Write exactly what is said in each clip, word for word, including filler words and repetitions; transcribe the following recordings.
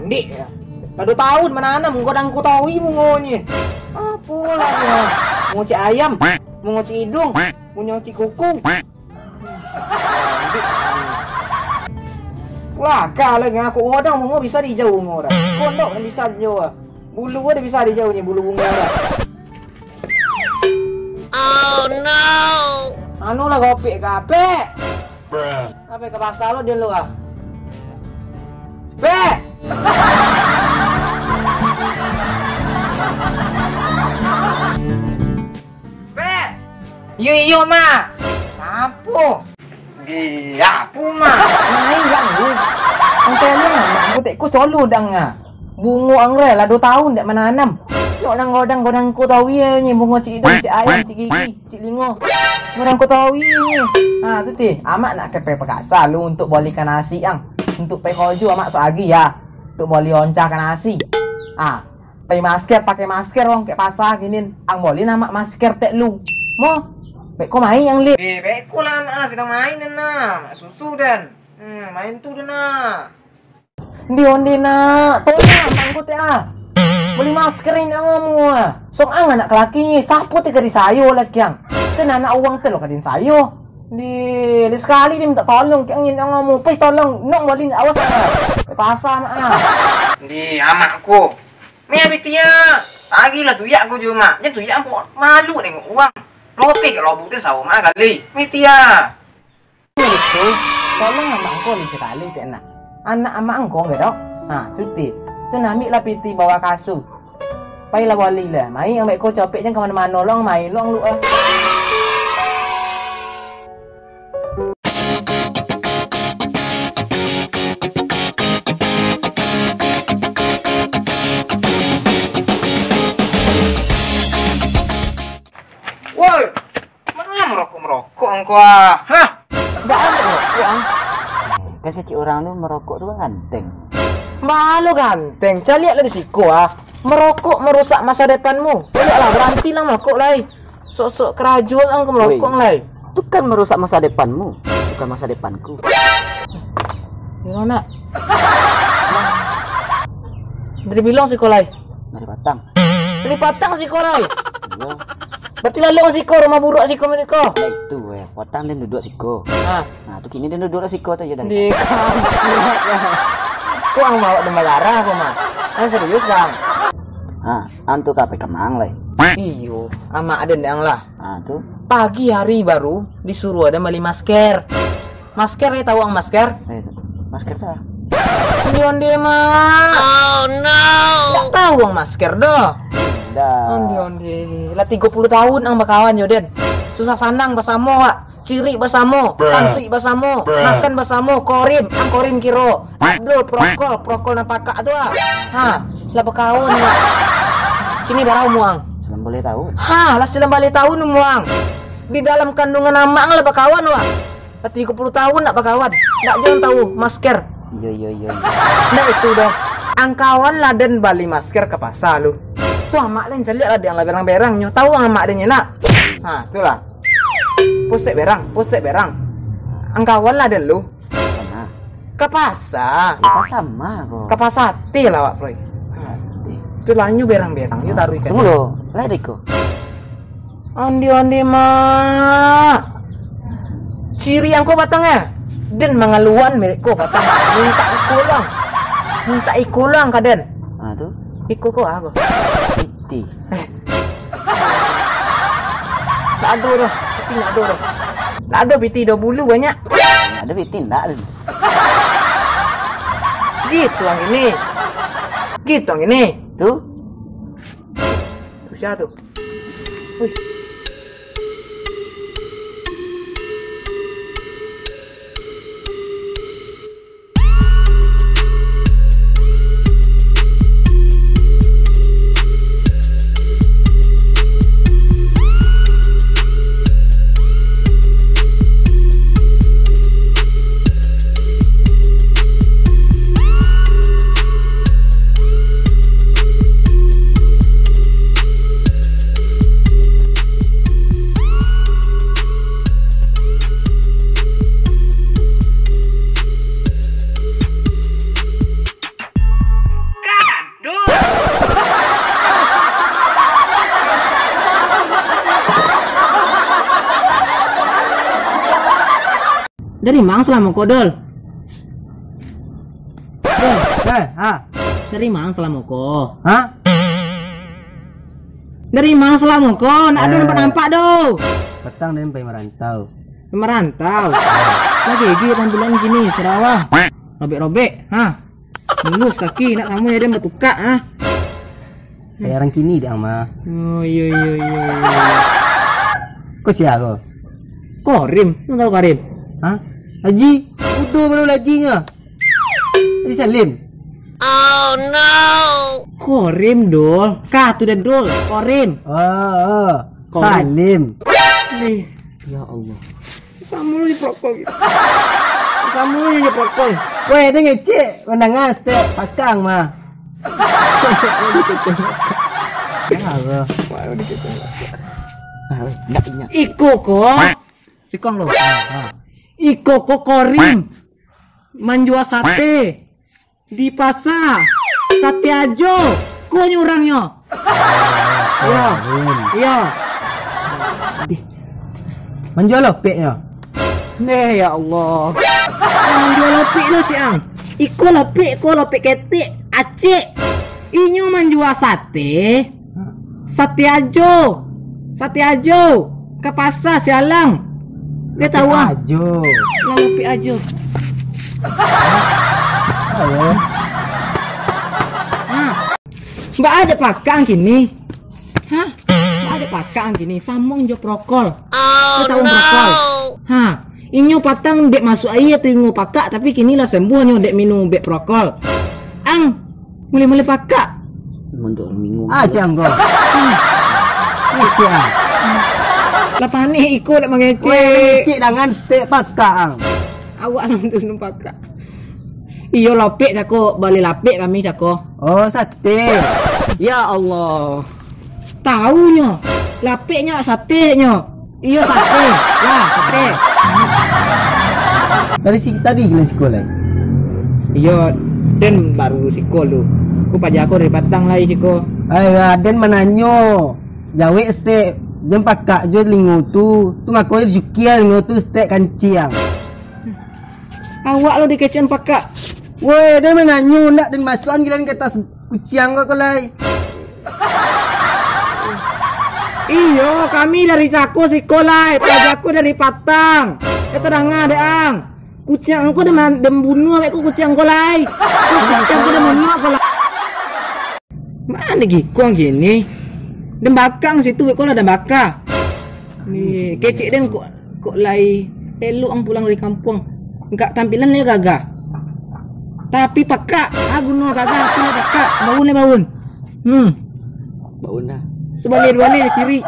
Ndik, lah duo tahun mananam, godang kutahui bungonyo. Apolah bungo. Bungo cik ayam, bungo cik iduang, bungo cik kuku. Lah, kalah dengan aku, godang bungo bisa dijau bungo dah. Gondok nan bisa dijau. Bulu dah bisa dijau nyo, bulu bungo dah. Oh no. Anu lah, gopek-gapek. Bruh. Apo ka pasar lo dia lo ah? Beh! Beh! Iyo, iyo, Mak. Apo? Di apo, Mak? Main dang lu. Angkai lu, Mak. Angko tek ko colo dang ah. Bungo angrai lah duo tahun dak mananam. Yok nang godang-godang ko tawi nyo, bungo cik iduang, cik ayam, cik gigi, cik lingo. Godang ko tawi nyo. Ha, tu ti, amak nak ka pai pakasa lu untuk bolikan nasi ang. Untuk pai kojo amak sok agi ya. Untuk boli oncah ka nasi. Ha, pai masker, pakai masker wong kek pasar kinin. Ang boli amak masker tek lu. Mo? Bek ko main ang lip. Eh, bek ko lah amak, sedang main den nah. Mak susu den. Hmm, main tu den nah. Ndi onde nak, tolong lah mangko teh ah. Beli masker ini ang amu ah. Song ang anak laki ni, sapo teh ka disayo lah kiang. Ten anak uang teh lo ka din sayo. Di, di sekali dia minta tolong kiang ini ang amu. Pih tolong, nok bali awas ah. Pasa mak ah. Di amak ko. Meh bitia. Lagi lah tuyak ko jo mak. Jan tuyak ambo malu nengok uang. Lopeh ka lobuk teh sawo mak kali. Bitia. Itu, tolong amak angko ni sakali, tek nak. Anak amak angko gadok. Ha, tu ti. Tu nambik lah piti bawah kasu. Pailah boli lah. Mai ambek ko copek jan ka mano-mano, long mai long lu ah. Woi, Ma merokok-merokok angko ah? Hah? Baa merokok ang? Kan kecek urang tu merokok tu kan ganteng. Baa lo ganteng, caliak lah di siko ah. Merokok merusak masa depanmu. Caliak lah, beranti lah merokok lai. Sok-sok karajo ang ka merokok lai. Tu kan merusak masa depanmu, bukan masa depanku. Yo nak. Dari bilong siko lai? Dari patang. Dari patang siko lai? Iyo. Berarti lalu siko rumah buruak siko mereka. Nah, itu weh, patang dan duduk siko. Ha. Nah, tu kini dan duduk siko tu je dari. Di Kok ang bawa domba garah ko mah? Ang serius kang? Ha, antu ka pai kamang lai. Iyo, amak aden ang lah. Ha, tu. Pagi hari baru disuruh aden bali masker. Masker, eh, tahu ang masker? Eh, tu. Masker tu ah. Onde-onde, Mak. Oh, no. Ndak tahu ang masker doh. Dah. Onde-onde. Lah tigo puluh tahun ang bakawan jo den. Susah sanang basamo, Wak. Cirik basamo, tantuik basamo, makan basamo, korim, ang korim kiro. Abdul, prokol, prokol nan pakak tu ah. Ha, lah bakawan, Wak. Kini bara umua ang? Salam boleh tahu. Ha, lah salam boleh tahu umua ang. Di dalam kandungan amak ang lah bakawan, Wak. Lah tigo puluh tahun nak bakawan. Ndak jo ang tahu masker. Iyo, iyo, iyo, iyo. Ndak itu doh. Ang kawan lah den bali masker ka pasa lu. Tu amak den caliak lah den lah berang-berang nyo. Tahu ang amak den nyo nak? Ha, tu lah. Pusek berang, pusek berang. Ang kawan lah den lu. Ka pasa. Ka pasa ma ko? Ka pasa ti lah, Wak Floy. Ti. Tu lah nyo berang-berang, nyo taruih ka. Tunggu lo, lai dek ko. Onde-onde, Mak. Ciri ang ko batang eh. Den mangaluan milik ko batang. Minta iko lang. Minta iko lang ka den. Ha, tu. Iko ko ah ko? Piti. Eh. Tak ado doh. Piti tak ado doh. Tak ado piti doh, bulu banyak. Ado piti ndak ado. Gitu ang ini. Gitu ang ini. Tu. Tu sia tu? Wih. Dari mang salamo ko, Dol? Dol. Eh, ha? Dari mang salamo ko? Ha? Dari mang salamo ko? Nak ado Eh. nampak-nampak do. Patang den pai marantau. Marantau? Lagi gigi tampilan gini, sarawah. Robek-robek, ha? Mulus kaki, nak samo ya den batukak, ha? Kayak orang kini dek ang mah. Oh, iyo, iyo, iyo, iyo. Ko sia ko? Korim, lu tahu Korim? Hah? Haji? Udah baru haji nyo. Haji Salim. Korim, Dol. Ka tu dah, Dol. Korim. Oh, oh. Korim. Salim. Eh, ya Allah. Samo lu je prokol gitu. Samo lu je prokol. Weh, dia ngecek mendengar stek pakang mah. Ya Allah. Wah, udah gitu. Ah, weh, ndak ingat. Iko ko. Sikong lo. Ah, ah. Iko ko Korim. Manjua sate. Di pasa. Sate ajo. Ko nyo urangnyo. Yo. Yo. Dih. Manjual lopeknyo. Neh, ya Allah. Manjual lopek lo, Cik Ang. Iko lopek, ko lopek ketek, acik. Inyo manjual sate. Sate ajo. Sate ajo. Ka pasa sialang. Dia tahu ah. Ajo. Lah lopek ajo. Ayo. Ha. Mbak ada pakang kini. Hah? Mbak ada pakang kini. Samong jo prokol. Kau tahu prokol? Ha. Inyo patang dek masuk aia telingo pakak, tapi kini lah sembuh nyo dek minum bek prokol. Ang, mulai-mulai pakak. Mundur minggu. Ah, canggo. Ngecek ah. Lah panik iko nak mangecek. Weh, ngecek dangan stek pakak ang. Awak nonton pakak. Iyo lapek cako, bali lapek kami cako. Oh, sate. Ya Allah. Tahu nyo, lapeknyo sate nyo. Iyo sate. Lah, sate. Dari si tadi gila siko lai. Iyo, den baru siko lu. Ku paja ko dari patang lai siko. Ai, den mananyo. Jawek stek, jan pakak jo telingo tu. Tu mako jo dicukia telingo tu stek kanciang. Awak lo dikecekan pakak. Woi, den mananyo, ndak den masuakan giliran ka atas kuciang ko, ko lai. Iyo, kami dari cako siko lai, paja ko dari patang. Kita danga dek ang. Kuciang ko den man-, den bunuah, ko kuciang ko lai. Ko kuciang ko den bunuah ko lai. Mano giko ang kini? Den bakang situ, ko lah den baka. Ni, kecek den kok, kok lai elok ang pulang dari kampuang. Angkak tampilan lai gagah. Tapi pakak, ah, guno gagah, tapi lai pakak. Baun lai baun. Hmm. Baun dah. Sabaliak duo lai kiri.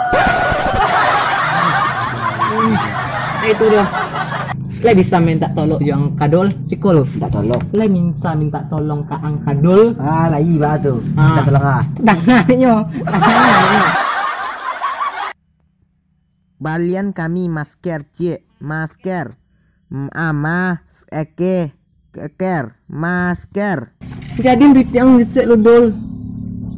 Hmm. Nah, itu dah. Lai bisa minta tolong jo Ang Kadul, siko lo. Minta tolong. Lai bisa minta tolong ka Ang Kadul. Ah, lai ba tu. Ah. Minta tolong ah. Danga nyo. Danga nyo. Balian kami masker, ciek. Masker. M-, ah, mas-, eke, keker, masker. Jadian pitiang ngecek lo, Dul.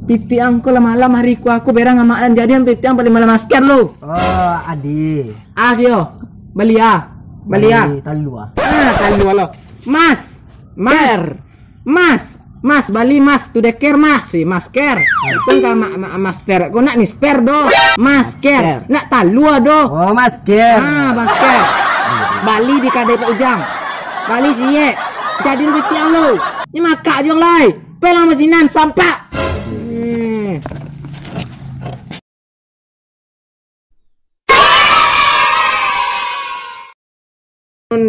Pitiang ko lah malam hari ko, aku berang amak dan jadian pitiang paling malam masker lo. Oh, adi. Ah, yo. Bali ah. Bali ah. Bali talua. Ah, talua lo. Mas. Mas. Ker. Mas, mas, bali mas, tu deker mas, si masker. Itu kan ma-, ma-, master, kau nak mister do, masker, masker. Nak talua do. Oh, masker. Ah, masker. Bali di kadai Pak Ujang. Bali siek. Jadi lu tiang lu. Ni makak juang lai. Pelang majinan sampak. Hmm.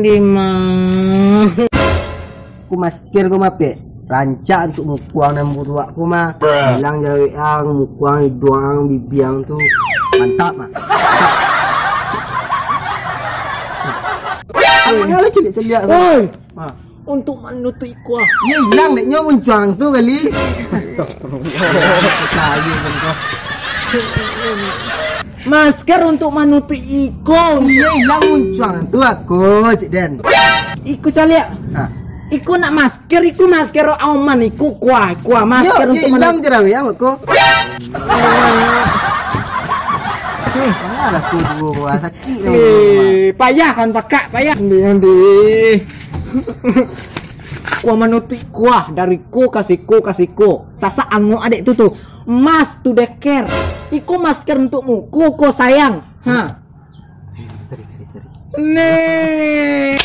Di ma. Ku masker ko mapek. Rancak untuak mukuang nan buruak ko mah. Hilang jarawek ang, mukuang, iduang, bibiang tu. Mantap mah. Ang lah celiak-celiak ko. Oi. Ha. Untuk manutup iko. Iyo hilang dek nyo muncuang tu kali. Astagfirullah. Percaya kan kau. Masker untuk manutup iko. Iyo hilang muncuang tu aku, Cik Den. Iko caliak. Ha. Iko nak masker, iko masker aman, iko kuah, kuah masker. Iyo, untuk iyo hilang manu- jerawek aku. Alah, tu dua buah sakit ni. Eh, payah kan pakak, payah. Andi, andi. Kuah manutuik kuah dari ko ka siko ka siko. Sasak angok adek tu tu. Mas tu deker. Iko masker untukmu. Ko ko sayang. Ha. Sorry, sorry, sorry. Nih.